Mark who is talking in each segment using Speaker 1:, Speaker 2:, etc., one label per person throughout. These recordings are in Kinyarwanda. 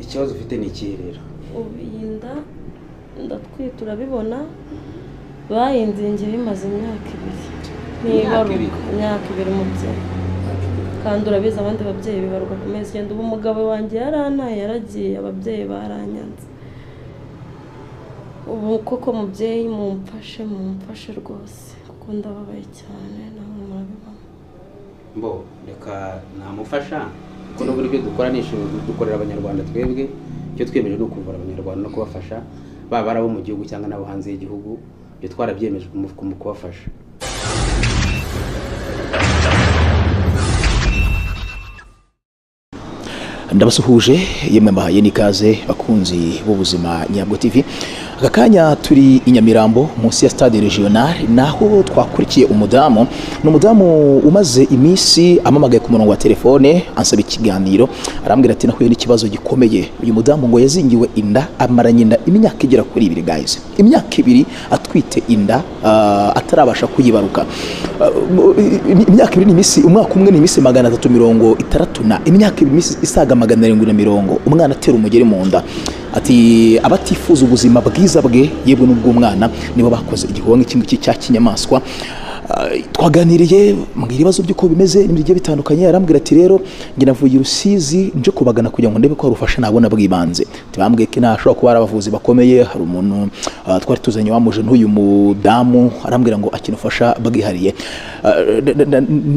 Speaker 1: Ikibazo ufite ni ikihe rero?
Speaker 2: Ubu iyi nda ndatwite, urabibona, bayinzingiye bimaze imyaka 2.
Speaker 1: Imyaka
Speaker 2: Ntibaruka
Speaker 1: 2?
Speaker 2: Imyaka 2, umubyeyi, kandi urabizi abandi babyeyi bibaruka ku mezi 9. Ubu umugabo wanjye yarantaye, yaragiye, ababyeyi baranyanze. Ubu koko mubyeyi, mumfashe, mumfashe rwose, kuko ndababaye cyane, namwe murabibona.
Speaker 1: Mbo reka namufasha, kuko n'uburyo ibyo dukora ni inshingano dukorera Abanyarwanda. Twebwe icyo twiyemeje ni ukuvura Abanyarwanda no kubafasha, baba ari abo mu gihugu cyangwa n'abo hanze y'igihugu. Ibyo twarabyiyemeje mu kubafasha.
Speaker 3: Ndabasuhuje yemwe, mbahaye n'ikaze, bakunzi b'Ubuzima Nyabwo TV. Aka kanya turi i Nyamirambo munsi ya Stade Regional, naho twakurikiye umudamu. Ni umudamu umaze iminsi amamagaye ku murongo wa telefone ansaba ikiganiro, arambwira ati: "Nahuye n'ikibazo gikomeye." Uyu mudamu ngo yazingiwe inda, amaranye inda imyaka igera kuri 2. Guys, imyaka 2 atwite inda, atarabasha kuyibaruka. Imyaka 2 ni iminsi, umwaka umwe ni iminsi 360 na imyaka 2 iminsi isaga 720, umwana atera umugeri mu nda. Ati abatifuza ubuzima bwiza bwe yebwe n'ubw'umwana nibo bakoze igikorwa nk'iki ngiki cya kinyamaswa. Twaganiriye, mbwira ibibazo by'uko bimeze n'ibintu bigiye bitandukanye. Arambwira ati: "Rero njye navuye i Rusizi nje kubagana kugira ngo ndebe ko hari ubufasha nabona bw'ibanze." Tibambwiye ko ntashobora kuba ari abavuzi bakomeye. Hari umuntu twari tuzanye wamuje n'uyu mudamu, arambwira ngo akina ubufasha bwihariye.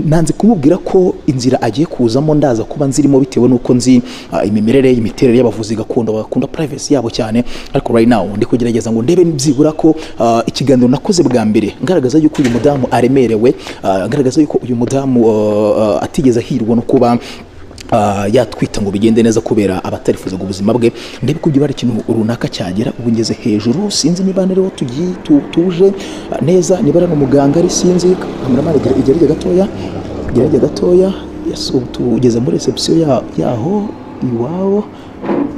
Speaker 3: Nanze kumubwira ko inzira agiye kuzamo ndaza kuba nzirimo, bitewe n'uko nzi imimerere, imiterere y'abavuzi gakondo, bakunda privacy yabo cyane. Ariko right now ndi kugerageza ngo ndebe byibura ko ikiganiro nakoze bwa mbere ngaragaza yuko uyu mudamu aremerewe, ngaragaza yuko uyu mudamu atigeze ahirwa no kuba yatwita ngo bigende neza kubera abatarifuzaga ubuzima bwe, ndebe ko byaba ari ikintu runaka cyagera. Ubu ngeze hejuru, sinzi niba rero tugiye tuje neza, niba ari umuganga ari, sinzi. Cameraman, igera hirya gatoya, igera hirya gatoya. Yes, ubu tugeze muri reception yaho iwabo,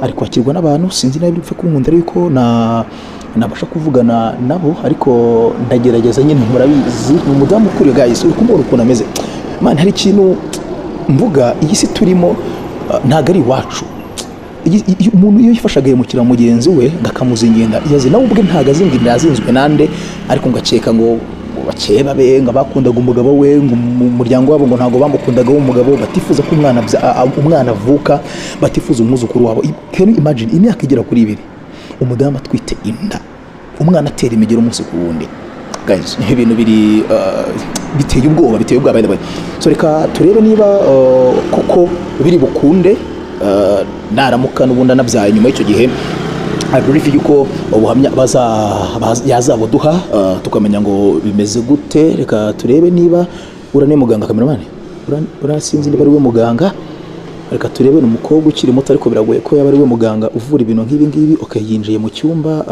Speaker 3: ari kwakirwa n'abantu. Sinzi niba bipfa kunkunda ariko na nabasha kuvugana nabo, ariko ndagerageza nyine. Murabizi, ni umudamu ukuriye. Guys, uri kumubona ukuntu ameze. Man, hari ikintu mvuga, iyi si turimo ntabwo ari iwacu. Umuntu iyo yifashe agahemukira mugenzi we ngo akamuzinginda, yazi nawe ubwe ntabwo azinga inda yazinzwe nande, ariko ngo akeka ngo bakeba be, ngo bakundaga umugabo we, ngo mu muryango wabo ngo ntabwo bamukundaga w'umugabo, batifuza ko umwana avuka, batifuza umwuzukuru wabo. Can you imagine imyaka igera kuri 2 umudamu atwite inda, umwana atera imigero umunsi ku wundi? Guys, ni ibintu biri biteye ubwoba, biteye ubwoba, by the way. So reka turebe niba koko biri bukunde, naramuka n'ubundi anabyaye nyuma y'icyo gihe, I believe yuko ubuhamya yazabuduha, tukamenya ngo bimeze gute. Reka turebe niba ura ni muganga. Cameraman, ura sinzi niba ari we muganga. Reka turebe. Ni umukobwa ukiri muto, ariko biragoye ko yaba ari we muganga uvura ibintu nk'ibi ngibi. Okay, yinjiye mu cyumba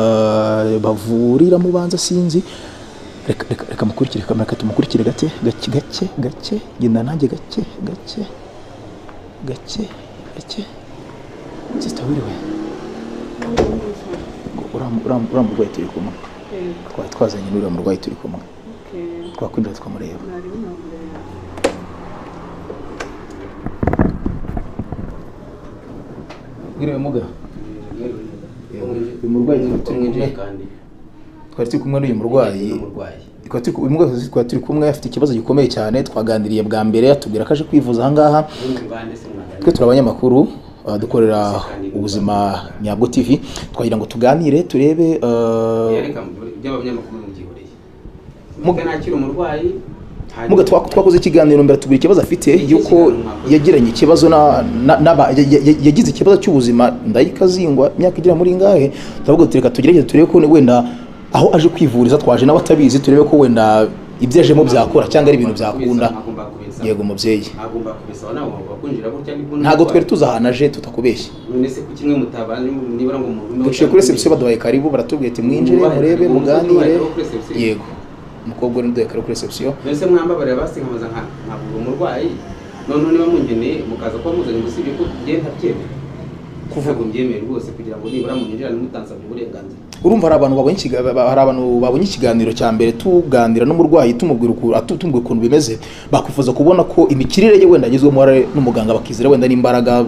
Speaker 3: bavuriramo, ubanza, sinzi. Reka, reka, reka mukurikire. Reka tumukurikire gake gake gake gake. Genda nanjye gake gake gake gake. Sister, wiriwe? Uriya murwayi turi kumwe, twari twazanye n'uriya murwayi turi kumwe, twakwinjira tukamureba? Wiriwe muga? Uyu murwayi turi
Speaker 1: Mwinjiye
Speaker 3: kumwe.
Speaker 1: Kandi
Speaker 3: Twari turi kumwe n'uyu murwayi.
Speaker 1: N'umurwayi.
Speaker 3: Uyu murwayi twari turi kumwe afite ikibazo gikomeye cyane. Twaganiriye bwa mbere atubwira ko aje kwivuza aha ngaha.
Speaker 1: Bande se mwaganiriye?
Speaker 3: Twe turi abanyamakuru, dukorera Ubuzima Nyabwo TV. Twagira ngo tuganire turebe
Speaker 1: Reka iby'abanyamakuru mubyihoreye, muga nakira umurwayi hanyuma-
Speaker 3: Muga, twakoze ikiganiro mbere, tubwira ikibazo afite, yuko
Speaker 1: Ikiganiro mwakoze?
Speaker 3: yagiranye ikibazo yagize ikibazo cy'ubuzima, ndayikazingwa imyaka igera muri ingahe. Turavuga tuti reka tugerageze turebe ko wenda aho aje kwivuriza, twaje nawe atabizi, turebe ko wenda ibyo ajemo byakora cyangwa ari ibintu byakunda.
Speaker 1: Agomba kubisaba.
Speaker 3: Yego mubyeyi.
Speaker 1: Agomba kubisaba, nawe ugomba kwinjira gutya nibwo.
Speaker 3: Ntabwo twari tuzi ahantu aje, tutakubeshye.
Speaker 1: None se kuki mwe mutabanje nibura ngo umuntu
Speaker 3: Duciye kuri reception, baduhaye karibu, baratubwira ati: "Mwinjire
Speaker 1: Mubahe
Speaker 3: murebe,
Speaker 1: karibu,
Speaker 3: muganire."
Speaker 1: mubahe karibu kuri reception.
Speaker 3: Yego, umukobwa uri duhaye karibu kuri reception.
Speaker 1: None se mwambabarira basi nkabaza nkavura umurwayi, noneho niba mungeneye mukaza kuba muzanye, usibye ko njye ntabyemera, ntabwo mbyemeye rwose kugira ngo nibura munyinjirane mutansabye uburenganzira.
Speaker 3: Urumva hari abantu babonye ikiganiro cya mbere tuganira n'umurwayi, tumubwira tumubwira ukuntu bimeze, bakwifuza kubona ko imikirire ye wenda agizwemo uruhare n'umuganga, bakizera wenda n'imbaraga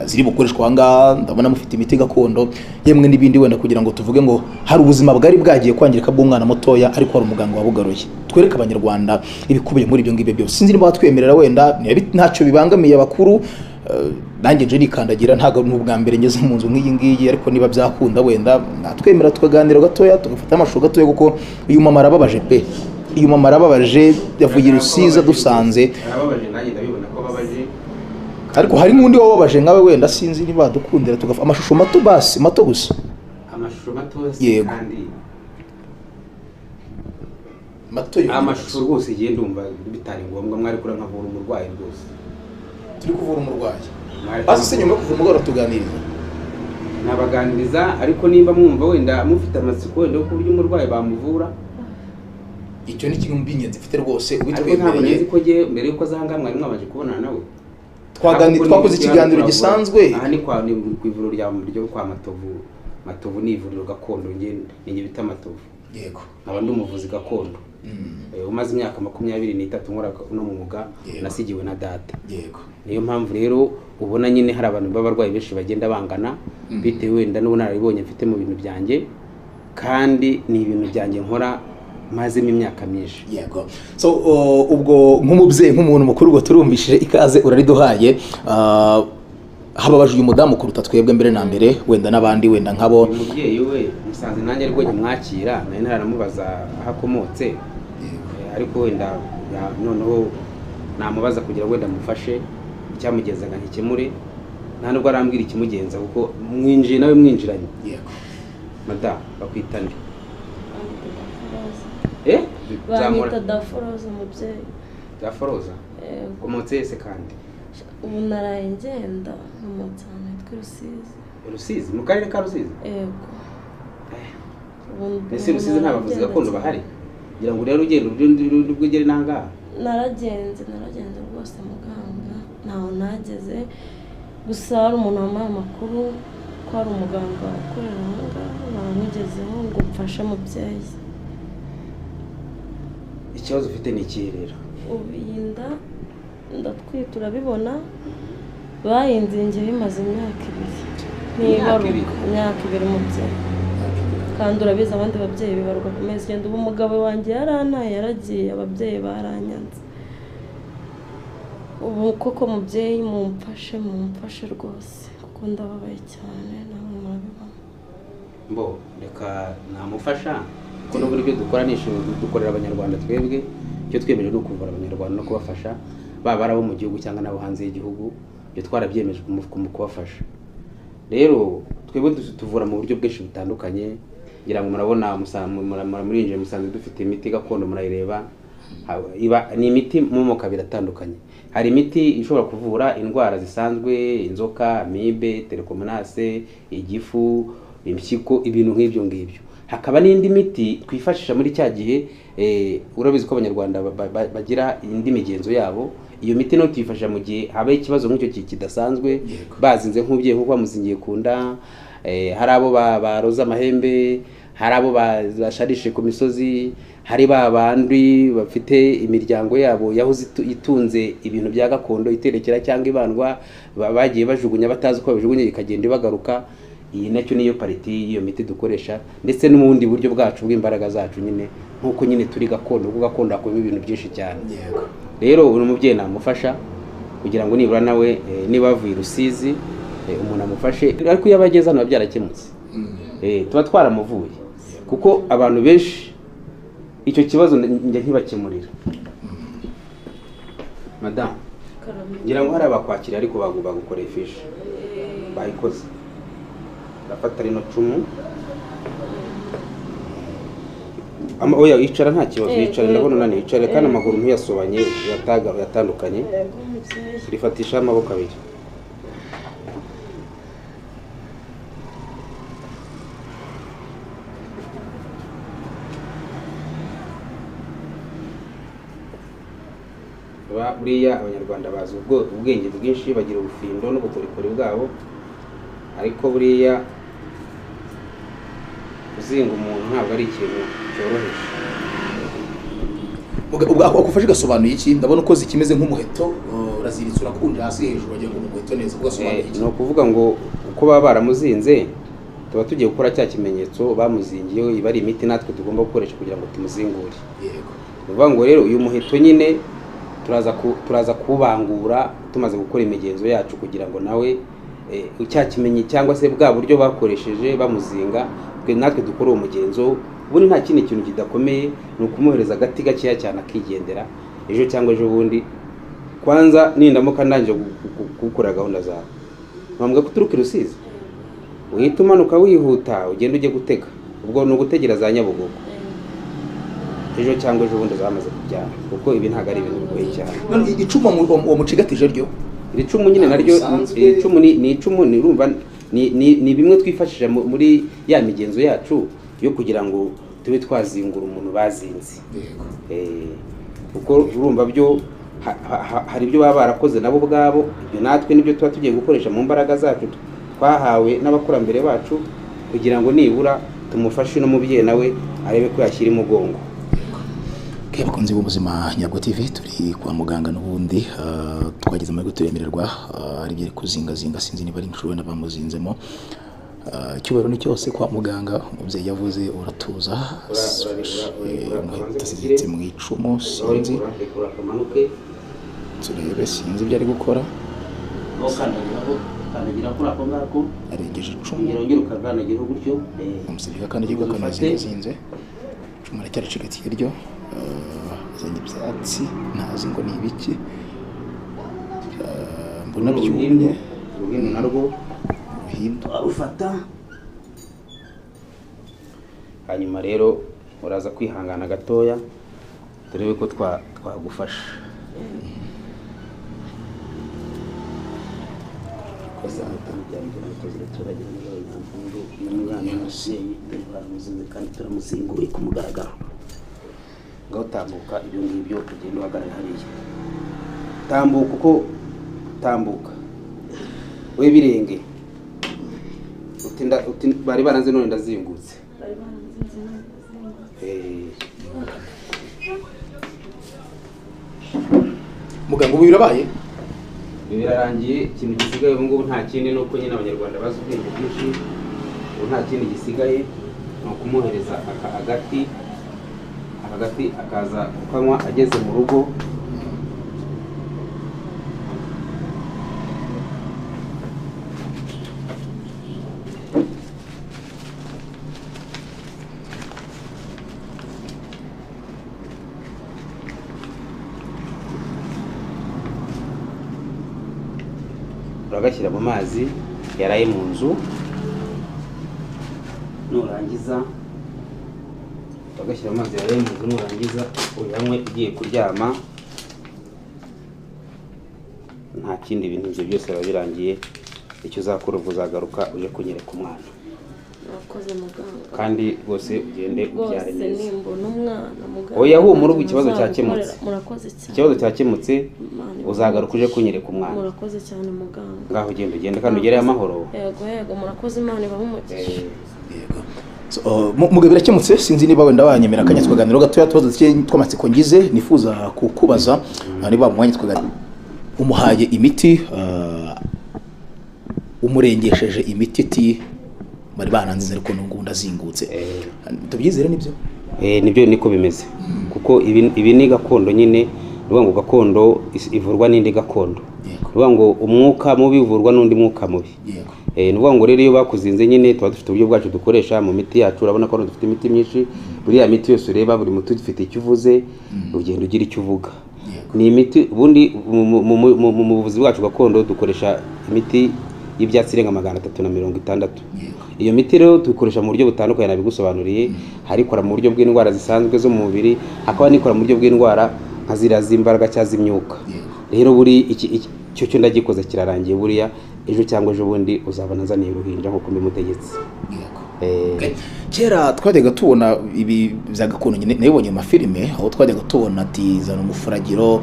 Speaker 3: ziri bukoreshwa aha ngaha. Ndabona mufite imiti gakondo yemwe n'ibindi, wenda kugira ngo tuvuge ngo hari ubuzima bwari bwagiye kwangirika bw'umwana mutoya, ariko hari umuganga wabugaruye. Twereke abanyarwanda ibikubiye muri ibyo ngibyo byose. Sinzi niba watwemerera, wenda niba ntacyo bibangamiye abakuru. Nanjye nje nikandagira, ntabwo ni ubwa mbere ngeze mu nzu nk'iyi ngiyi, ariko niba byakunda wenda natwemera tukaganira gatoya, tugafata amashusho gatoya, kuko uyu mama arababaje pe, uyu mama arababaje, yavuye i Rusizi adusanze.
Speaker 1: Arababaje, nanjye ndabibona ko ababaje.
Speaker 3: Ariko hari n'undi wababaje nkawe, wenda sinzi niba dukundira tugafa amashusho mato, basi mato gusa.
Speaker 1: Amashusho mato se?
Speaker 3: Yego.
Speaker 1: Kandi
Speaker 3: mato yonyine.
Speaker 1: Amashusho rwose igihe ndumva bitari ngombwa, mwari kure nkavura umurwayi rwose.
Speaker 3: Turi kuvura umurwayi.
Speaker 1: Mwari
Speaker 3: Basi se nyuma yo kuvura umurwayi uratuganiriza?
Speaker 1: Nabaganiriza, ariko nimba mwumva wenda mufite amatsiko wenda yo kuburyo umurwayi bamuvura.
Speaker 3: Icyo ni kimwe mu by'ingenzi mfite rwose,
Speaker 1: Ariko ntabwo
Speaker 3: ubitwemereye.
Speaker 1: nzi ko njye mbere yuko aza ahangaha mwari mwabanje kubonana nawe.
Speaker 3: Twakoze ikiganiro gisanzwe.
Speaker 1: Aha ni kwa ni ku ivuriro ryo kwa Matovu. Matovu ni ivuriro gakondo, njye ni njye bita Matovu. Nkaba ndi umuvuzi gakondo umaze imyaka 23 nkora uno mwuga. Nasigiwe na data. Niyo mpamvu rero ubona nyine hari abantu b'abarwayi benshi bagenda bangana, bitewe wenda n'ubunararibonye mfite mu bintu byanjye, kandi ni ibintu byanjye nkora mazemo imyaka myinshi.
Speaker 3: Yego. So ubwo nk'umubyeyi, nk'umuntu mukuru, ubwo turumvishije ikaze urariduhaye. Hababaje uyu mudamu kuruta twebwe mbere na mbere, wenda n'abandi wenda nkabo.
Speaker 1: Uyu mubyeyi we musanze nanjye ariko nyamwakira, nari ntaramubaza aho akomotse. Ariko wenda noneho namubaza kugira ngo wenda mufashe icyamugenzaga ntikemure, nta nubwo arambwira ikimugenza kuko mwinjiye nawe mwinjiranye. Madamu, bakwita nde?
Speaker 2: Banyita Daforoza umubyeyi.
Speaker 1: Daforoza?
Speaker 2: Yego.
Speaker 1: Komotse yese kandi?
Speaker 2: Ubu naraye ngenda nkomotse ahantu hitwa i Rusizi.
Speaker 1: Rusizi, mu karere ka Rusizi?
Speaker 2: Yego. Ubu
Speaker 1: Ese Rusizi nta bavuzi
Speaker 2: naragenda
Speaker 1: gakondo
Speaker 2: cyane.
Speaker 1: bahari? Ngira ngo rero ugenda ubwo ugere n'ahangaha.
Speaker 2: Naragenze, naragenze rwose muganga, ntaho nageze. Gusa hari umuntu wampaye amakuru ko hari umuganga ukorera aha ngaha, namugezeho ngo mfashe mubyeyi.
Speaker 1: Ikibazo ufite ni ikihe rero?
Speaker 2: Ubu iyi nda ndatwite, urabibona, bayinzingiye bimaze imyaka 2.
Speaker 1: Imyaka
Speaker 2: Ntibaruka.
Speaker 1: ibiri?
Speaker 2: Imyaka 2 mubyeyi. Kandi urabizi abandi babyeyi bibaruka ku mezi 9. Ubu umugabo wanjye yarantaye, yaragiye, ababyeyi baranyanze. Ubu koko mubyeyi mumfashe, mumfashe rwose, kuko ndababaye cyane, nawe murabibona.
Speaker 1: Mbo reka namufasha, kuko n'uburyo dukora ni dukorera abanyarwanda twebwe. Icyo twiyemeje ni ukuvura abanyarwanda no kubafasha, baba ari abo mu gihugu cyangwa n'abo hanze y'igihugu, ibyo twarabyiyemeje kubafasha. Rero twebwe tuvura mu buryo bwinshi butandukanye. Ngira ngo murabona murinjiye musanze dufite imiti gakondo, murayireba. Ni imiti mu moko abiri atandukanye. Hari imiti ishobora kuvura indwara zisanzwe, inzoka, amibe, telekomunase, igifu, impyiko, ibintu nk'ibyo ngibyo. Hakaba n'indi miti twifashisha muri cya gihe, urabizi ko abanyarwanda bagira indi migenzo yabo. Iyo miti nayo tuyifashisha mu gihe habaye ikibazo nk'icyo kidasanzwe, bazinze nk'umubyeyi nk'uko bamuzingiye ku nda, hari abo baroza amahembe, hari abo basharishe ku misozi, hari ba bandi bafite imiryango yabo yahoze itunze ibintu bya gakondo iterekera cyangwa ibandwa, bagiye bajugunya batazi uko babijugunya, ikagenda ibagaruka. Iyi nacyo niyo pariti y'iyo miti dukoresha, ndetse n'ubundi buryo bwacu bw'imbaraga zacu nyine, nk'uko nyine turi gakondo, kuko gakondo hakubiyemo ibintu byinshi cyane. Rero uyu mubyeyi namufasha kugira ngo nibura nawe, niba avuye i Rusizi, umuntu amufashe, ariko iyo abageze hano biba byarakemutse. Tuba twaramuvuye, kuko abantu benshi icyo kibazo njya nkibakemurira. Madamu, ngira ngo hari abakwakira ariko bagukoreye ifishi bayikoze. Ndafata rino cumu. Oya, icara nta kibazo, yicara, ndabona unaniwe, yicara kandi amaguru ntuyasobanye, yatandukanye.
Speaker 2: Yego mubyeyi.
Speaker 1: Rifatisha amaboko abiri. Buriya abanyarwanda bazi ubwenge bwinshi, bagira ubufindo n'ubukorikori bwabo, ariko buriya kuzinga umuntu ntabwo ari ikintu cyoroheje.
Speaker 3: Ubwo ako ufashe gasobanuye iki? Ndabona ukoze ikimeze nk'umuheto, Uraziritse, urakunje hasi hejuru, wagira ngo ni umuheto neza. Ugasobanura iki?
Speaker 1: Ni ukuvuga ngo uko baba baramuzinze, tuba tugiye gukora cya kimenyetso bamuzingiyeho, iba ari imiti natwe tugomba gukoresha kugira ngo tumuzingure. Ni ukuvuga ngo rero uyu muheto nyine turaza kuwubangura tumaze gukora imigenzo yacu, kugira ngo nawe cya kimenyi cyangwa se bwa buryo bakoresheje bamuzinga, twe natwe dukora uwo mugenzo. Ubundi nta kindi kintu kidakomeye, ni ukumuhereza agati gakeya cyane akigendera ejo cyangwa ejo bundi. Kwanza nindamuka ndangije gukora gahunda zawe, mpambwa kuturuka i Rusizi, uhita umanuka wihuta ugenda ujye gutega, ubwo ni ugutegera za Nyabugogo, ejo cyangwa ejo bundi zamaze kubyara, kuko ibi ntabwo ari ibintu bigoye cyane.
Speaker 3: None icumu wamucigatije ryo?
Speaker 1: Iri cumu nyine naryo,
Speaker 3: Bisanzwe.
Speaker 1: iri cumu ni icumu, ni urumva ni bimwe twifashisha muri ya migenzo yacu yo kugira ngo tube twazingura umuntu bazinze. Kuko urumva byo hari ibyo baba barakoze nabo ubwabo, ibyo natwe nibyo tuba tugiye gukoresha mu mbaraga zacu twahawe n'abakurambere bacu, kugira ngo nibura tumufashe uno mubyeyi nawe arebe ko yashyira imugongo.
Speaker 3: Okay, bakunzi b'ubuzima Nyabwo TV, turi kwa muganga n'ubundi, twagize amahirwe turemererwa. Hari ibyo ari kuzingazinga, sinzi niba ari inshuro wenda bamuzinzemo. Icyubahiro ni cyose kwa muganga, umubyeyi yavuze uratuza. Umuheto aziritse mu icumu, sinzi,
Speaker 1: Akamanuke.
Speaker 3: turebe, sinzi ibyo ari gukora.
Speaker 1: Ukandagiraho, ukandagira kuri ako ngako.
Speaker 3: Arengeje icumu.
Speaker 1: Ongera ongera ukakandagiraho gutyo.
Speaker 3: Amusabye kandi agiye kanazingazinze icumu, aracyaricigatiye ryo. Azanye ibyatsi ntazi ngo ni ibiki. Mbona byumye.
Speaker 1: Uruhindu narwo.
Speaker 3: Uruhindu.
Speaker 1: Turarufata, hanyuma rero uraza kwihangana gatoya turebe ko twagufasha. Kandi turamuzinguye ku mugaragaro. Ngaho tambuka, ibyo ngibyo ugenda uhagarare hariya, tambuka uko tambuka we birenge. Uti bari baranze none ndazingutse.
Speaker 2: Bari baranzinze none ndazingutse.
Speaker 3: Muganga, ubu birabaye?
Speaker 1: Ibi birarangiye. Ikintu gisigaye ubu ngubu nta kindi, ni uko nyine Abanyarwanda bazi ubwenge bwinshi. Ubu nta kindi gisigaye, ni ukumuhereza aka agati, aka gati akaza kukanywa ageze mu rugo. Uragashyira mu mazi yaraye mu nzu, nurangiza uragashyira mu mazi yaraye mu nzu, nurangiza uyanywe ugiye kuryama. Nta kindi, ibintu ibyo byose biba birangiye. Icyo uzakora ubwo, uzagaruka uje kunyereka umwana.
Speaker 2: Murakoze muganga.
Speaker 1: Kandi rwose ugende ubyare
Speaker 2: Rwose
Speaker 1: neza.
Speaker 2: Nimbona umwana, muganga,
Speaker 1: Oya, humura, ubu
Speaker 2: ntacyo
Speaker 1: ikibazo
Speaker 2: muzagukorera.
Speaker 1: cyakemutse.
Speaker 2: Murakoze cyane.
Speaker 1: Ikibazo cyakemutse.
Speaker 2: Imana ibahe
Speaker 1: Uzagaruka uje kunyereka umwana.
Speaker 2: Murakoze cyane muganga.
Speaker 1: Ngaho ugenda, ugende kandi ugereyo amahoro.
Speaker 2: Yego, murakoze, Imana ibahe umugisha.
Speaker 3: Yego. So, mugabo, birakemutse. Sinzi niba wenda wanyemera akanya tukaganira gatoya, tubazo duke tw'amatsiko ngize nifuza kukubaza, niba mu mwanya tukaganira. Umuhaye imiti, umurengesheje imiti, iti bari baranzize ariko n'ubu ndazingutse. Tubyizere nibyo?
Speaker 1: Nibyo, niko bimeze, kuko ibi ni gakondo nyine. Ni ukuvuga ngo gakondo ivurwa n'indi gakondo. Ni ukuvuga ngo umwuka mubi uvurwa n'undi mwuka mubi. Ni ukuvuga ngo rero iyo bakuzinze nyine, tuba dufite uburyo bwacu dukoresha mu miti yacu. Urabona ko hano dufite imiti myinshi. Buriya miti yose ureba, buri muti ufite icyo uvuze, ugenda ugira icyo uvuga. Ni imiti ubundi mu buvuzi bwacu gakondo dukoresha imiti y'ibyatsi irenga 360. Iyo miti rero tuyikoresha mu buryo butandukanye, nabigusobanuriye. Hari ikora mu buryo bw'indwara zisanzwe zo mu mubiri, hakaba n'ikora mu buryo bw'indwara nka ziriya z'imbaraga cyangwa z'imyuka. Rero buri iki cyo cyo ndagikoze kirarangiye. Buriya ejo cyangwa ejo bundi uzabona nzaniye uruhinja nk'uko mbimutegetse.
Speaker 3: Okay. Kera twajyaga tubona ibi bya gakondo nyine, nabibonye mu mafilime, aho twajyaga tubona ati zana umufuragiro,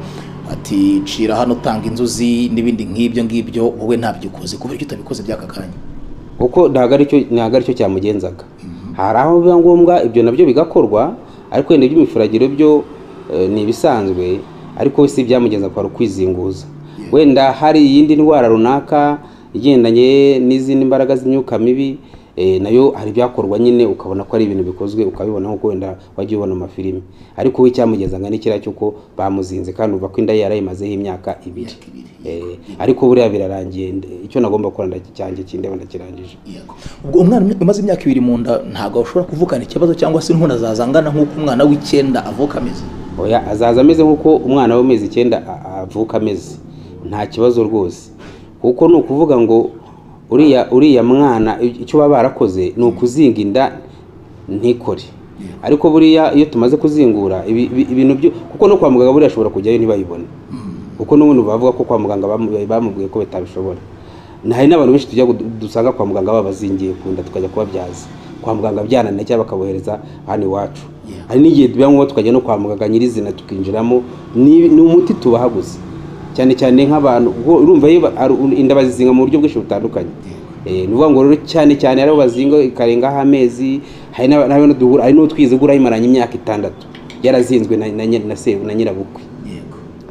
Speaker 3: ati cira hano, tanga inzuzi n'ibindi nk'ibyo ngibyo. Wowe ntabyo ukoze, ku buryo utabikoze by'aka kanya?
Speaker 1: Kuko ntabwo aricyo cyamugenzaga. Hari aho biba ngombwa ibyo nabyo bigakorwa, ariko wenda iby'imifuragiro byo ni ibisanzwe, ariko we si ibyamugenza, kwari ukwizinguza. Wenda hari iyindi ndwara runaka igendanye n'izindi mbaraga z'imyuka mibi, nayo hari ibyakorwa nyine ukabona ko ari ibintu bikozwe, ukabibona nk'uko wenda wagiye ubona amafilimi. Ariko we icyamugezaga ni kiriya cy'uko bamuzinze, kandi uva ko inda ye yarayimazeho imyaka 2. Ariko buriya birarangiye, icyo nagomba gukora cyanjye kindeba ndakirangije.
Speaker 3: Ubwo umwana umaze imyaka 2 mu nda ntabwo ashobora kuvukana ikibazo cyangwa se inkono azazangana nk'uko umwana w'9 avuka ameze?
Speaker 1: Oya, azaza ameze nk'uko umwana w'amezi 9 avuka ameze, nta kibazo rwose. Kuko ni ukuvuga ngo uriya mwana icyo baba barakoze ni ukuzinga inda ntikore. Ariko buriya iyo tumaze kuzingura ibintu byo, kuko no kwa muganga buriya ashobora kujyayo ntibayibone, kuko n'ubundi bavuga ko kwa muganga bamubwiye ko batabishobora. Hari n'abantu benshi tujya dusanga kwa muganga babazingiye ku nda tukajya kubabyaza kwa muganga byananiye, cyangwa bakabohereza hano iwacu. Hari n'igihe biba ngombwa tukajya no kwa muganga nyirizina tukinjiramo, ni umuti tubaha gusa, cyane cyane nk'abantu urumva iyo inda bazizinga mu buryo bwinshi butandukanye. Ni ukuvuga ngo rero cyane cyane ari abo bazinga ikarengaho amezi, hari n'aho duhura, hari n'utwize gura yimaranye imyaka 6 yarazinzwe na nyirabukwe.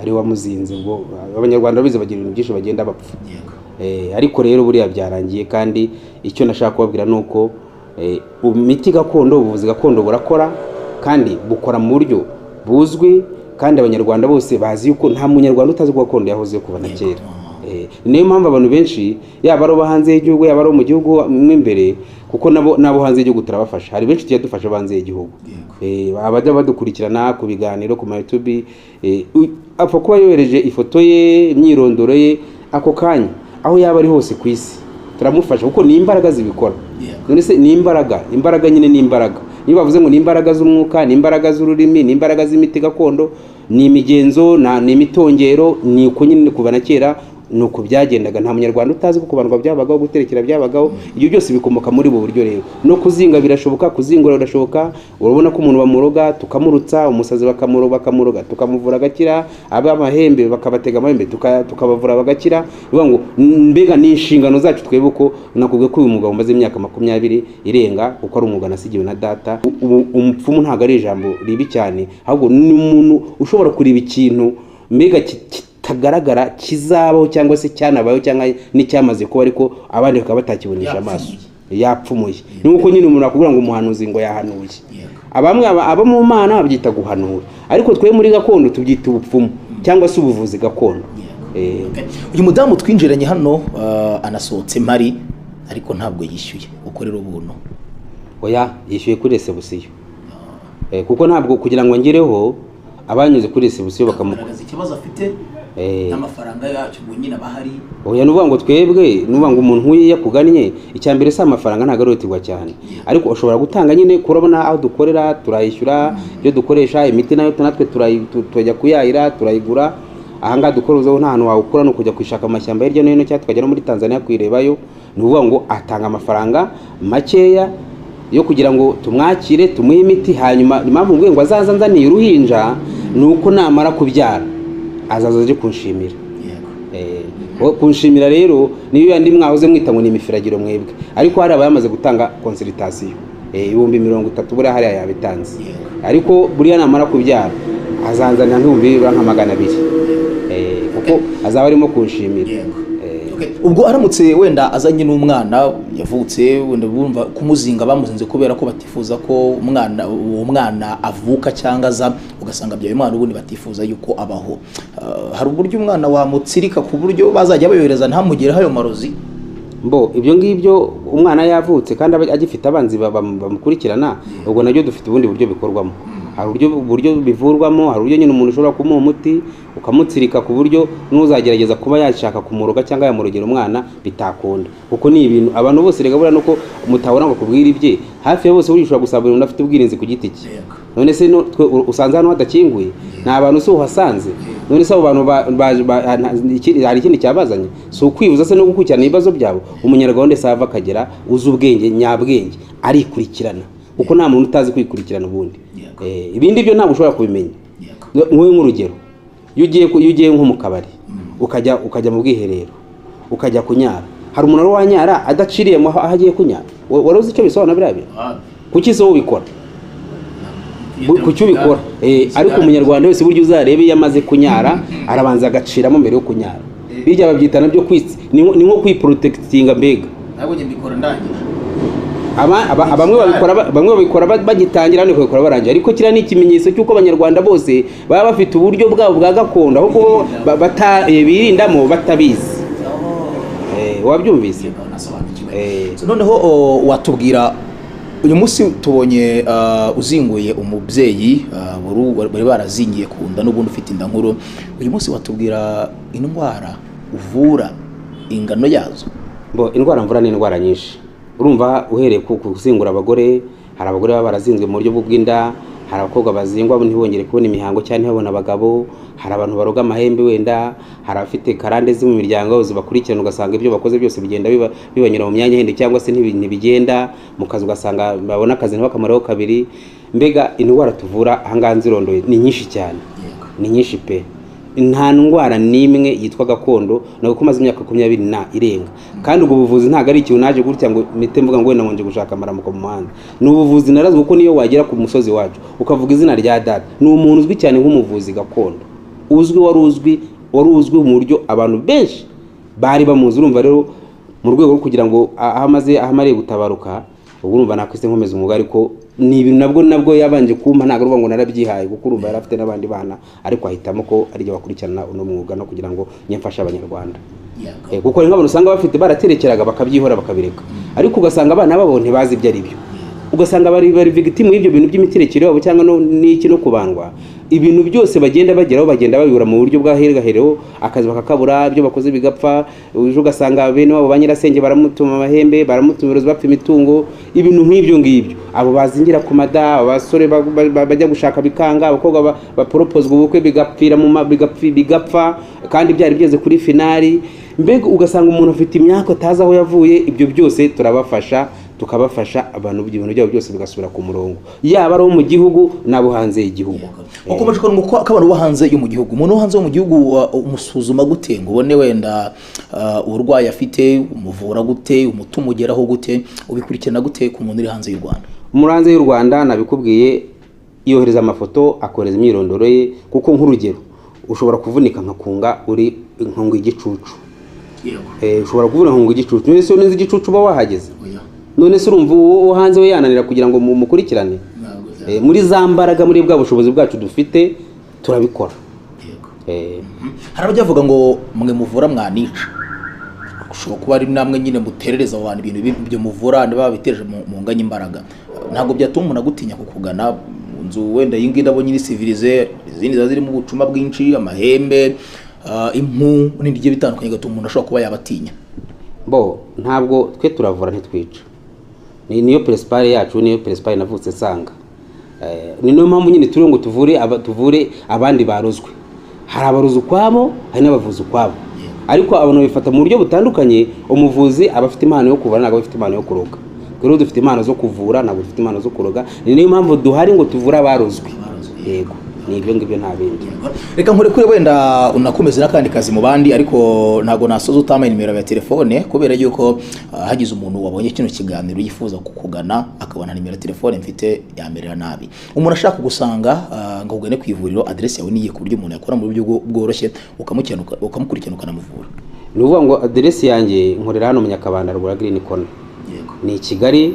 Speaker 1: Ari wamuzinze. Ubwo abanyarwanda bize bagira ibintu byinshi bagenda bapfa. Ariko rero buriya byarangiye, kandi icyo nashaka kubabwira ni uko imiti gakondo, ubuvuzi gakondo burakora, kandi bukora mu buryo buzwi, kandi abanyarwanda bose bazi yuko nta munyarwanda utazi ko gakondo yahoze kuva na kera. Niyo mpamvu abantu benshi yaba ari abo hanze y'igihugu yaba ari mu gihugu mo imbere, kuko nabo hanze y'igihugu turabafasha. Hari benshi tujya dufasha hanze y'igihugu, abajya badukurikirana ku biganiro ku ma YouTube, apfa kuba yohereje ifoto ye, imyirondoro ye, ako kanya aho yaba ari hose ku isi turamufasha, kuko ni imbaraga zibikora. None se ni imbaraga, imbaraga nyine ni imbaraga. Niba bavuze ngo ni imbaraga z'umwuka, ni imbaraga z'ururimi, ni imbaraga z'imiti gakondo, ni imigenzo, ni imitongero, ni uko nyine kuva na kera nuko byagendaga. Nta munyarwanda utazi ko kubandwa byabagaho, guterekera byabagaho, ibyo byose bikomoka muri ubu buryo. Rero no kuzinga birashoboka, kuzingura birashoboka. Urabona ko umuntu bamuroga tukamurutsa, umusazi bakamuroga tukamuvura agakira, ab'amahembe bakabatega amahembe tukabavura bagakira. Bivuga ngo mbega ni inshingano zacu twebwe, uko nakubwiye ko uyu mugabo umaze imyaka 20 irenga, kuko ari umwuga nasigiwe na data. Umupfumu ntabwo ari ijambo ribi cyane, ahubwo ni umuntu ushobora kureba ikintu mbega kitagaragara kizabaho cyangwa se cyanabayeho cyangwa n'icyamaze kuba, ariko abandi bakaba batakibonesha amaso, yapfumuye. Nuko nyine umuntu akubwira ngo umuhanuzi ngo yahanuye, abamwe abo mu Mana babyita guhanura, ariko twe muri gakondo tubyita ubupfumu cyangwa se ubuvuzi gakondo.
Speaker 3: Uyu mudamu twinjiranye hano anasohotse mari, ariko ntabwo yishyuye, ukorera ubuntu.
Speaker 1: Oya, yishyuye kuri resebusiyo, kuko ntabwo kugira ngo ngereho abanyuze kuri resebusiyo
Speaker 3: bakamugaragaza ikibazo afite n'amafaranga yacu ngo nyine abahari.
Speaker 1: Oya, nuvuga ngo twebwe, nuvuga ngo umuntu nk'uyu yakugannye, icya mbere si amafaranga, ntabwo arihutirwa cyane, ariko ushobora gutanga nyine. Kurabona aho dukorera turayishyura, ibyo dukoresha imiti nayo natwe turajya kuyahira, turayigura. Ahangaha dukora uzaho nta hantu wawukura, ni ukujya kwishaka amashyamba hirya no hino, cyangwa tukajya no muri Tanzania kuyirebayo. Ni ukuvuga ngo atanga amafaranga makeya yo kugira ngo tumwakire, tumuhe imiti. Hanyuma impamvu mvuye ngo azaza nzaniye uruhinja ni uko namara kubyara azaza aje kunshimira. Kunshimira rero niyo yandi mwahoze mwita ngo ni imifiragiro mwebwe, ariko hari abayamaze gutanga consultation 30,000 buriya hariya yabitanze, ariko buriya namara kubyara azanzanira nk'ibihumbi nka 200, kuko azaba arimo kunshimira.
Speaker 3: Ubwo aramutse wenda azanye n'umwana yavutse, wenda bumva kumuzinga bamuzinze kubera ko batifuza ko umwana uwo mwana avuka cyangwa aza, ugasanga byaye umwana ubundi batifuza yuko abaho. Hari uburyo umwana wamutsirika ku buryo bazajya bayohereza ntamugireho ayo marozi?
Speaker 1: Mbo ibyo ngibyo umwana yavutse kandi agifite abanzi bamukurikirana, ubwo nabyo dufite ubundi buryo bikorwamo. Hari uburyo bivurwamo, hari uburyo nyine umuntu ushobora kumuha umuti ukamutsirika ku buryo n'uzagerageza kuba yashaka kumuroga cyangwa yamurogera umwana bitakunda, kuko ni ibintu abantu bose rega buriya nuko mutabona ngo kubwira ibye hafi ya bose, buriya ushobora gusaba umuntu afite ubwirinzi ku giti cye. None se usanze hano hadakinguye, nta bantu se uhasanze? None se abo bantu hari ikindi cyabazanye? Si ukwibuza se no gukurikirana ibibazo byabo? Umunyarwanda se ava akagera uzi ubwenge nyabwenge arikurikirana, kuko nta muntu utazi kwikurikirana ubundi. Ibindi byo ntabwo ushobora kubimenya. Nk'uyu nk'urugero, iyo ugiye nko mu kabari, ukajya mu bwiherero, ukajya kunyara, hari umuntu wanyara adaciriye aho agiye kunyara? Wari uzi icyo bisobanura biriya bintu? Kuki se wowe ubikora? Kuki ubikora? Ariko umunyarwanda wese buryo uzarebe iyo amaze kunyara arabanza agaciramo mbere yo kunyara. Bijya babyita nabyo kwitsi, ni nko kwiprotectinga mbega.
Speaker 3: Ntabwo njye mbikora ndangije.
Speaker 1: Bamwe babikora bagitangira, abandi bakabikora barangiye, ariko kiriya ni ikimenyetso cy'uko abanyarwanda bose baba bafite uburyo bwabo bwa gakondo, ahubwo birindamo batabizi. Wabyumvise?
Speaker 3: Noneho watubwira, uyu munsi tubonye uzinguye umubyeyi bari barazingiye ku nda n'ubundi ufite inda nkuru, uyu munsi watubwira indwara uvura ingano yazo?
Speaker 1: Indwara mvura ni indwara nyinshi. Urumva uhereye ku kuzingura abagore, hari abagore baba barazinzwe mu buryo bw'inda, hari abakobwa bazingwa ntibongere kubona imihango cyangwa ntibabone abagabo, hari abantu baroga amahembe wenda, hari abafite karande zo mu miryango zibakurikirana, ugasanga ibyo bakoze byose bigenda bibanyura mu myanya yindi cyangwa se ntibigenda mu kazi, ugasanga babona akazi ntibakamareho kabiri. Mbega indwara tuvura ahangaha nzirondoye ni nyinshi cyane, ni nyinshi pe. Nta ndwara n'imwe yitwa gakondo, ntabwo ko maze imyaka 20 irenga. Kandi ubwo buvuzi ntabwo ari ikintu naje gutya ngo mpite mvuga ngo wenda ngonje gushaka amaramuko mu muhanda. Ni ubuvuzi narazwe, kuko niyo wagera ku musozi wacu ukavuga izina rya data, ni umuntu uzwi cyane nk'umuvuzi gakondo, uzwi, wari uzwi mu buryo abantu benshi bari bamuzi. Urumva rero mu rwego rwo kugira ngo aho amariye gutabaruka, ubwo urumva nakwise nkomeza umwuga, ariko ni ibintu nabwo yabanje kumpa, ntabwo urumva ngo narabyihaye, kuko urumva yari afite n'abandi bana, ariko ahitamo ko ari bakurikirana uno mwuga no kugira ngo nyamfashe abanyarwanda. Kuko hari nk'abantu usanga bafite baraterekeraga bakabyihora bakabireka, ariko ugasanga abana babo ntibazi ibyo ari byo, ugasanga bari victim y'ibyo bintu by'imiterekere yabo cyangwa n'iki no kubandwa. Ibintu byose bagenda bageraho bagenda babibura mu buryo bw'ahergahereho, akazi bakakabura, ibyo bakoze bigapfa, ejo ugasanga bene wabo ba nyirasenge baramutuma amahembe, baramutuma ibirozi, bapfa imitungo, ibintu nk'ibyo ngibyo. Abo bazingira ku mada, abasore bajya gushaka bikanga, abakobwa baporopozwa ubukwe bigapfira mu bigapfa kandi byari byeze kuri finali. Mbega ugasanga umuntu afite imyaka atazi aho yavuye. Ibyo byose turabafasha, tukabafasha abantu ibintu byabo byose bigasubira ku murongo, yaba ari mu gihugu nabo hanze y'igihugu.
Speaker 3: Ukomeje ko abantu bo hanze yo mu gihugu, umuntu wo hanze yo mu gihugu umusuzuma gute ngo ubone wenda uburwayi afite, umuvura gute, umutumugeraho gute, ubikurikirana gute ku muntu uri hanze y'u Rwanda?
Speaker 1: Umuntu hanze y'u Rwanda nabikubwiye, yohereza amafoto, akohereza imyirondoro ye, kuko nk'urugero ushobora kuvunika nkakunga uri nkunga igicucu. Ushobora kuvunika nkunga igicucu, none se nzi igicucu uba wahageze? None se urumva uwo hanze we yananira kugira ngo mukurikirane? Muri za mbaraga, muri bwa bushobozi bwacu dufite turabikora.
Speaker 3: Hari abajya bavuga ngo mwe muvura mwanica, ushobora kuba ari namwe nyine muterereza abantu ibintu byo muvura babitereje mu nganya imbaraga, ntabwo byatuma umuntu agutinya kukugana mu nzu wenda iyi ngiyi ndabonye iri civilize, izindi ziba zirimo ubucuma bwinshi, amahembe, impu n'ibindi bigiye bitandukanye, gatuma umuntu ashobora kuba yabatinya.
Speaker 1: Bo ntabwo twe turavura ntitwica, niyo principale yacu, niyo principale navutse nsanga. Ni niyo mpamvu nyine turi ngo tuvure abandi barozwe. Hari abarozi ukwabo, hari n'abavuzi ukwabo, ariko abantu bifata mu buryo butandukanye. Umuvuzi aba afite impano yo kuvura, ntabwo afite impano yo kuroga. Rero dufite impano zo kuvura, ntabwo dufite impano zo kuroga. Ni niyo mpamvu duhari ngo tuvure abarozwe. Yego, ni ibyo ngibyo, nta bindi.
Speaker 3: Reka nkurekure wenda unakomeze n'akandi kazi mu bandi, ariko ntabwo nasoza utamaye nimero ya telefone, kubera yuko hagize umuntu wabonye kino kiganiro yifuza kukugana akabona nimero ya telefone mfite yamerera nabi. Umuntu ashaka kugusanga ngo ugane ku ivuriro, adresse yawe niye ku buryo umuntu yakora mu buryo bworoshye ukamukurikirana ukanamuvura?
Speaker 1: Ni ukuvuga ngo adresse yanjye nkorera hano mu Nyakabanda, ruguru ya Green Corner, ni i Kigali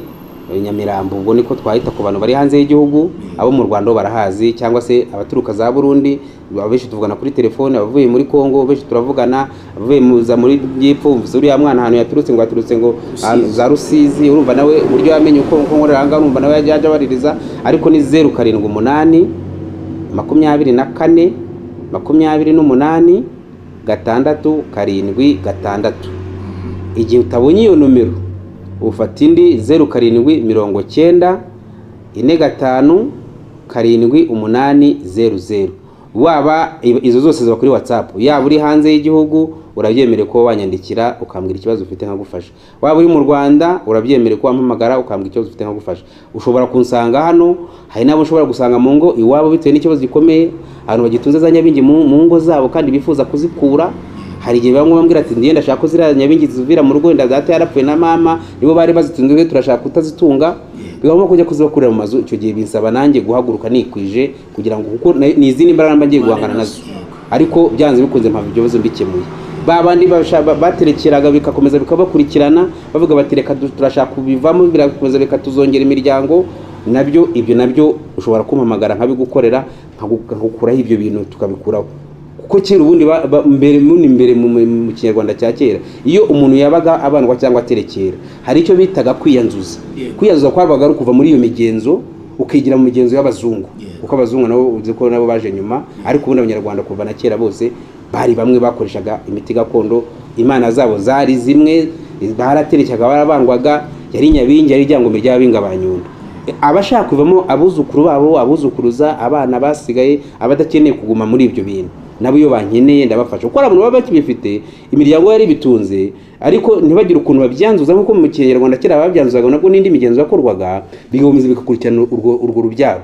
Speaker 1: Nyamirambo, ubwo niko twahita ku bantu bari hanze y'igihugu. Abo mu Rwanda barahazi, cyangwa se abaturuka za Burundi abenshi tuvugana kuri telefone, abavuye muri Kongo benshi turavugana, abavuye muri byepfo, uriya mwana ahantu yaturutse ngo yaturutse ngo za Rusizi, urumva nawe uburyo yamenye uko nkorera aha ngaha, urumva nawe yajya abaririza. Ariko ni 078 24 28 6 7 6. Igihe utabonye iyo nomero ufata indi 07 90 45 7 8 0 0. Waba izo zose ziba kuri WhatsApp. Yaba uri hanze y'igihugu urabyemerewe ko wanyandikira ukambwira ikibazo ufite nkagufasha. Waba uri mu Rwanda urabyemerewe ko wampamagara ukambwira ikibazo ufite nkagufasha. Ushobora kunsanga hano, hari nabo ushobora gusanga mu ngo iwabo bitewe n'ikibazo gikomeye, abantu bagitunze za nyabingi mu ngo zabo kandi bifuza kuzikura. Hari igihe bamwe bambwira ati ndiye ndashaka ko ziriya nyabingi zivira mu rugo, data yarapfuye na mama nibo bari bazitunze, turashaka kutazitunga, bigomba kujya kuzibakurira mu mazu. Icyo gihe binsaba nanjye guhaguruka nikwije kugira ngo, kuko ni izindi mbaraga mba ngiye guhangana nazo, ariko byanze bikunze mpamvu ibyo bibazo mbikemuye. Ba bandi baterekeraga bikakomeza bikabakurikirana, bavuga bati reka turashaka kubivamo, birakomeza bikatuzongera imiryango, nabyo ibyo nabyo ushobora kumpamagara nkabigukorera, nkagukuraho ibyo bintu tukabikuraho. Kuko kera ubundi mbere mu Kinyarwanda cya kera, iyo umuntu yabaga abandwa cyangwa aterekera, hari icyo bitaga kwiyanzuza. Kwiyanzuza kwabaga ari kuva muri iyo migenzo ukigira mu migenzo y'abazungu, kuko abazungu nabo uzi ko nabo baje nyuma, ariko ubundi Abanyarwanda kuva na kera bose bari bamwe bakoreshaga imiti gakondo, imana zabo zari zimwe, baraterekeraga, barabandwaga, yari nyabingi, yari iryangombe ry'abinga ba Nyundo. Abashaka kuvamo abuzukuru babo, abuzukuruza, abana basigaye, abadakeneye kuguma muri ibyo bintu, nabo iyo bankeneye ndabafasha. Kuko abantu baba bakibifite, imiryango yari bitunze, ariko ntibagire ukuntu babyanzuza nkuko mu Kinyarwanda kera babyanzuzaga, nabwo n'indi migenzo yakorwaga, bigakomeza bikakurikirana urwo rubyaro,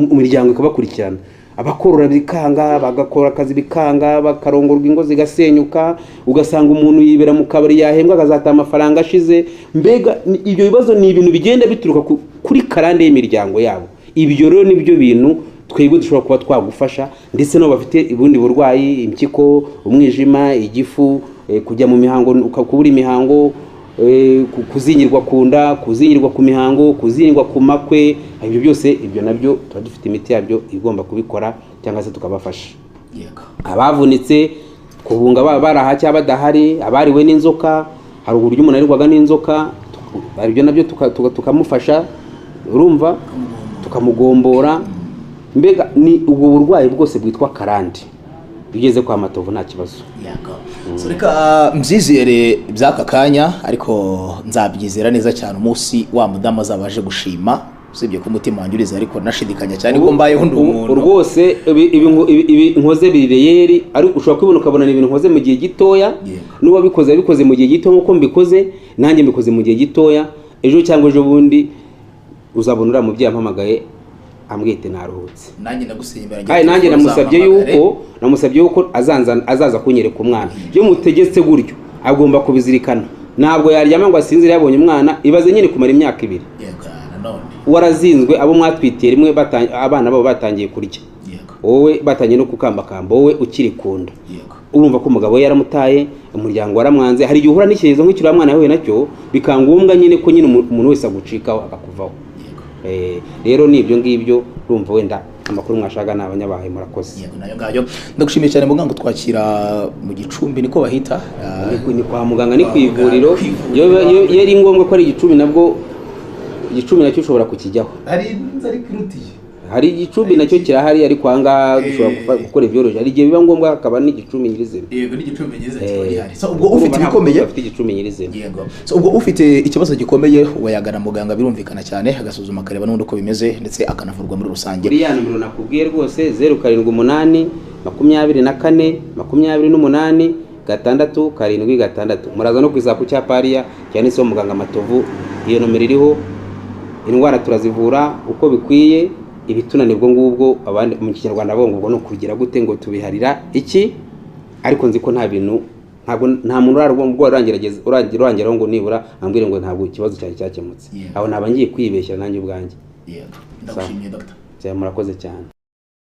Speaker 1: imiryango ikabakurikirana. Abakorora bikanga, bagakora akazi bikanga, bakarongorwa ingo zigasenyuka, ugasanga umuntu yibera mu kabari yahembwa akazata amafaranga ashize. Mbega ibyo bibazo ni ibintu bigenda bituruka kuri karande y'imiryango yabo. Ibyo rero nibyo bintu twebwe dushobora kuba twagufasha, ndetse n'abo bafite ubundi burwayi, impyiko, umwijima, igifu, kujya mu mihango, kubura imihango, kuzingirwa ku nda, kuzingirwa ku mihango, kuzingirwa ku makwe, ibyo byose ibyo nabyo tuba dufite imiti yabyo igomba kubikora cyangwa se tukabafasha. Abavunitse kubunga baraha cyangwa badahari, abariwe n'inzoka, hari uburyo umuntu arirwaga n'inzoka, ibyo nabyo tukamufasha, urumva, tukamugombora. Mbega ni ubwo burwayi bwose bwitwa karande, ugeze kwa Matovu nta kibazo.
Speaker 3: So reka mbyizere by'aka kanya, ariko nzabyizera neza cyane umunsi wa mudamu azabaje gushima, usibye ko umutima wanjye urize ariko nashidikanya cyane ko mbayeho ndi umuntu
Speaker 1: rwose. Ibi nkoze bireyeri, ariko ushobora kubibona ukabona ibintu nkoze mu gihe gitoya, n'uwabikoze yabikoze mu gihe gito nkuko mbikoze, nanjye mbikoze mu gihe gitoya. Ejo cyangwa ejo bundi uzabona uriya mubyeyi ampamagaye ambwite naruhutse.
Speaker 3: Nanjye ndagusimbira,
Speaker 1: kandi nanjye namusabye yuko azaza kunyereka umwana. Iyo mutegetse gutyo agomba kubizirikana, ntabwo yaryama ngo asinzire yabonye umwana. Ibaze nyine kumara imyaka 2 warazinzwe, abo mwatwitiye rimwe abana babo batangiye kurya, wowe batangiye no kukambakamba, wowe ukiri kunda, urumva ko umugabo we yaramutaye, umuryango waramwanze. Hari igihe uhura n'ikibazo nk'icyo uriya mwana yahuye nacyo, bikangombwa nyine ko nyine umuntu wese agucikaho akakuvaho. Rero ni ibyo ngibyo, urumva wenda amakuru mwashaka ni abanyabahaye, murakoze.
Speaker 3: Yego, nayo ngayo ndagushimiye cyane muganga, twakira mu Gicumbi niko bahita,
Speaker 1: ni kwa muganga, ni ku ivuriro. Iyo ari ngombwa ko ari Gicumbi, nabwo Gicumbi nacyo ushobora kukijyaho, hari Igicumbi nacyo kirahari, ariko aha ngaha dushobora gukora ibyoroshye. Hari igihe biba ngombwa hakaba n'Igicumbi nyirizina.
Speaker 3: Yego, n'Igicumbi nyirizina kiba gihari. So ubwo ufite ibikomeye,
Speaker 1: ufite Igicumbi nyirizina.
Speaker 3: Yego. So ubwo ufite ikibazo gikomeye wayagana muganga, birumvikana cyane, agasuzuma akareba n'undi uko bimeze, ndetse akanavurwa muri rusange.
Speaker 1: Kuri ya nimero nakubwiye rwose, 078 24 28 6 7 6. Muraza no kwiza ku cyapa hariya cyanditseho muganga Matovu, iyo nomero iriho. Indwara turazivura uko bikwiye, ibitunanirwa ngubwo abandi mu Kinyarwanda bongo ubwo no kugira gute ngo tubiharira iki, ariko nzi ko nta bintu, ntabwo nta muntu urarwo urangerageza urangeraho ngo nibura ambwire ngo ntabwo ikibazo cyanjye cyakemutse. Aho naba ngiye kwibeshya nanjye ubwanjye.
Speaker 3: Yego, ndagushimiye doctor.
Speaker 1: Murakoze cyane.